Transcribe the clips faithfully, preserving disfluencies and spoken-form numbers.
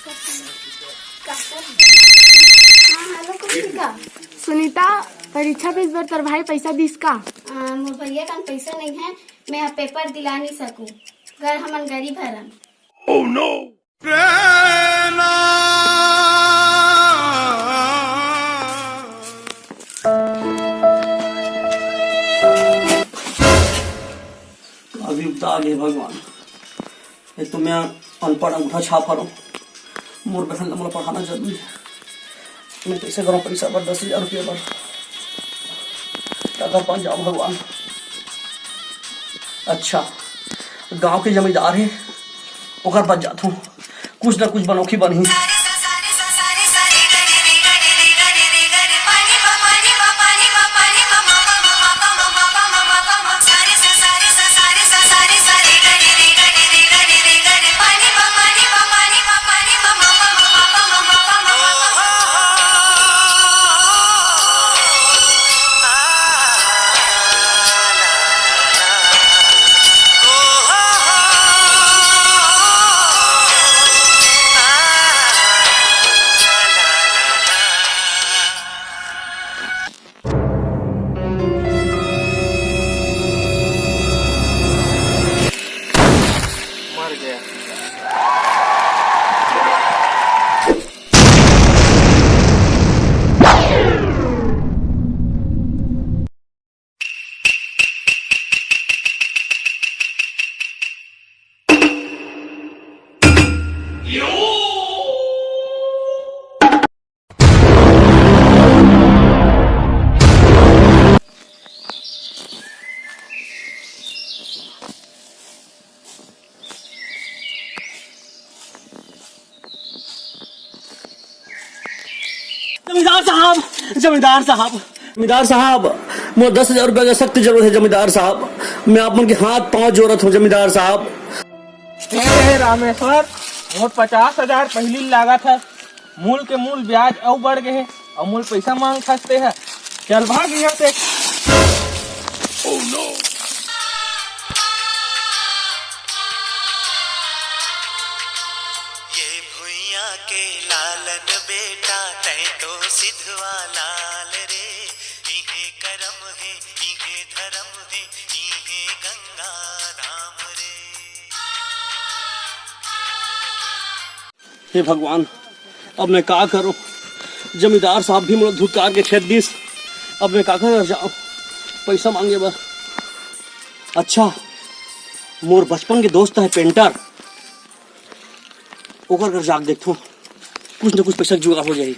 हाँ, हेलो, कुंतिका। सुनीता, परीक्षा फीस बर तोर भाई पैसा दिस का? आ, मोर भैया कन पैसा नहीं है, मैं ह पेपर दिला नहीं सकूं। घर हमन गरीब हरन। अभी उगता आगे भगवान। एक तो मैं अनपढ़ अंगूठा छाप हरौं, मोर बहन ला मोला पढ़ाना जरूरी हे। मैं कइसे करौं पइसा बर, दस हजार रुपया बर? काकर पास जाऊं भगवान? अच्छा, गांव के जमींदार हे, ओकर पास जाथौं, कुछ ना कुछ बनौखी बनही। मर गया। जमींदार साहब, जमींदार साहब, जमींदार साहब, मोर दस हजार रुपया के सख्त जरूरत हे जमींदार साहब। मैं आप मन के हाथ पांव जोड़त हौं जमींदार साहब। हे रामेश्वर, मोर पचास हजार पहिली लागत हे, मूल के मूल ब्याज अउ बढ़ गे हे, अउ मोर पइसा मांगथस तेहा। चल भाग इहां से। ये भुइयां के लालन बेटा, तैं तो सिधवा लाल रे। इहे करम हे, इहे धरम हे, इहे गंगा धाम रे। हे भगवान, अब मैं का करूं? जमींदार साहब भी मोला धुतकार के खेद दिस। अब मैं काकर घर जाऊं पइसा मांगे बर? अच्छा, मोर बचपन के दोस्त हे पेंटर, ओकर घर जाके देखथों, कुछ न कुछ पइसा के जुगाड़ हो जाही।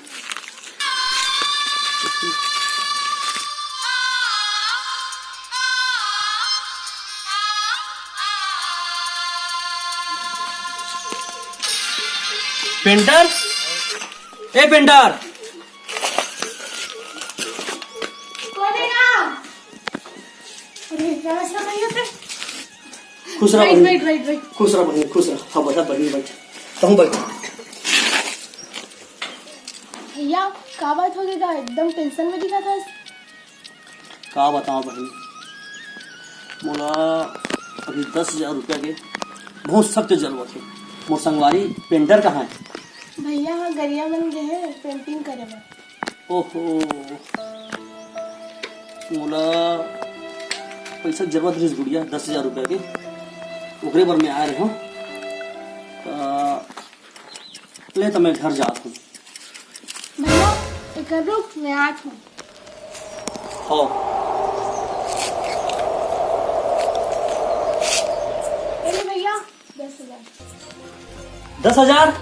पेंटर, ए पेंटर। कोन हे गा? अरे, क्या ऐसा नहीं होते? खुश रह राइट, बहिनी। Right, right, right. खुश रह बहिनी, खुश रह। हाँ, बैठ, बहिनी, बैठ। तहूँ बैठ। भैया, का बात हो गे गा? एकदम टेंशन में दिखत हस। का बतावं बहिनी, मोला अभी दस हजार रुपया के बहुत सख्त जरूरत हे। मोर संगवारी पेंटर कहाँ हे? भैया ह गरियाबंद गे हे पेंटिंग करे बर। ओहो, मोला पइसा के जरूरत रहिस गुड़िया, दस हजार रुपया के, ओकरे बर मैं आए रहेंव। त ले त मैं घर जात हौं। भैया, एकर रुक, मैं आत हौं। हो। ए ले भैया, दस हजार। दस हजार?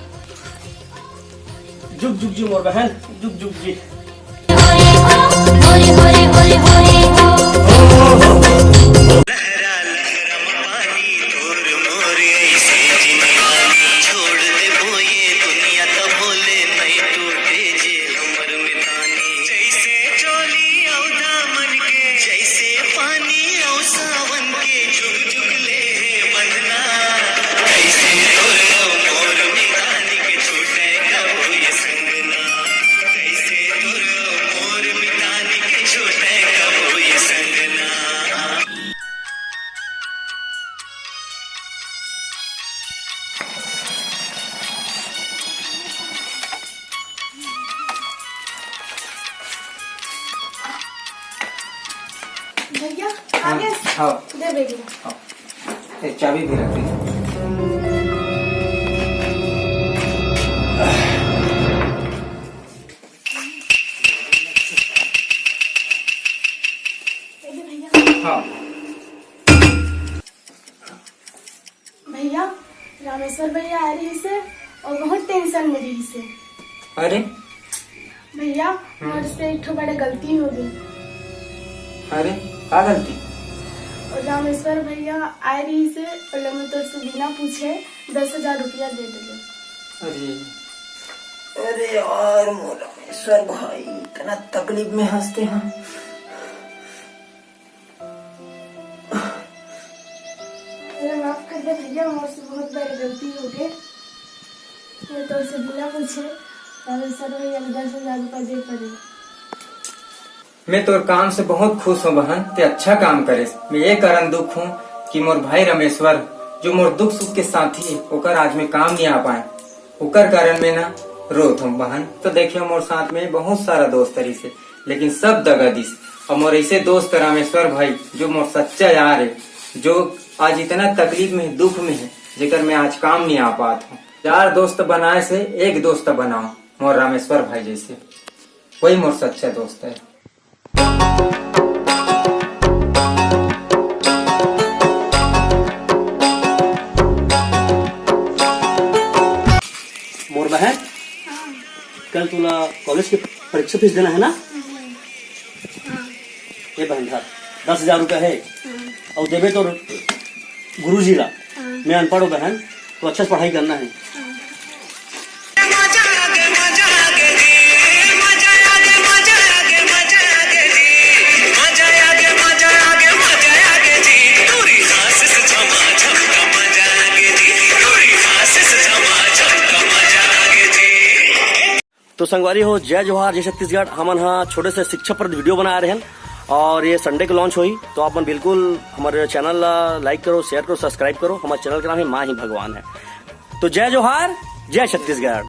जुग जुग जी मोर बहन, जुग जुग जी। हाँ। दे भैया। हाँ। ए, चाबी भी रख दीजिए। ये दे भैया। हाँ। भैया, रामेश्वर भैया आए रहिस हे अउ बहुत टेंशन में रहिस हे। अरे। भैया, हम्म। मोर से एक ठो बड़ा गलती हो गे। अरे, का गलती? अउ रामेश्वर भैया आए रहिस हे, ओला मैं तोर से बिना पूछे दस हजार रुपया दे देले। अरे। अरे यार, मोर रामेश्वर भाई, इतना तकलीफ में हंसते हैं। मेरा माफ कर दे भैया, मोर से बहुत बड़ी गलती हो गे। मैं तोर से बिना पूछे रामेश्वर भैया ला दस हजार रुपया दे परे। मैं तोर काम से बहुत खुश हूँ बहन, ते अच्छा काम करेस। मैं ये कारण दुख हूँ कि मोर भाई रामेश्वर, जो मोर दुख सुख के साथी, ओकर आज मैं काम नहीं आ पाए। ओकर कारण में ना रोत हूँ बहन। तो देखियो, मोर साथ में बहुत सारा दोस्त रहिस हे, लेकिन सब दगा दिस। अउ मोर ऐसे दोस्त रामेश्वर भाई, जो मोर सच्चा यार हे, जो आज इतना तकलीफ में हे, दुख में हे, जेकर मैं आज काम नहीं आ पात हूँ। चार दोस्त बनाए से एक दोस्त बनाओ, मोर रामेश्वर भाई जैसे, वही मोर सच्चा दोस्त हे। मोर बहन, कल तोला कॉलेज के परीक्षा फीस देना हे ना? ये बहन धर, दस हजार रुपया हे। अउ देबे तोर गुरुजी ला। मैं अनपढ़ हूँ बहन, तो अच्छा से पढ़ाई करना हे। तो संगवारी हो, जय जोहार, जय छत्तीसगढ़। हमन हा छोटे से शिक्षाप्रद वीडियो बना रहे हैं और ये संडे के लॉन्च होही, तो आप मन बिल्कुल हमारे चैनल ला लाइक करो, शेयर करो, सब्सक्राइब करो। हमारे चैनल का नाम है माँ ही भगवान है। तो जय जोहार, जय छत्तीसगढ़।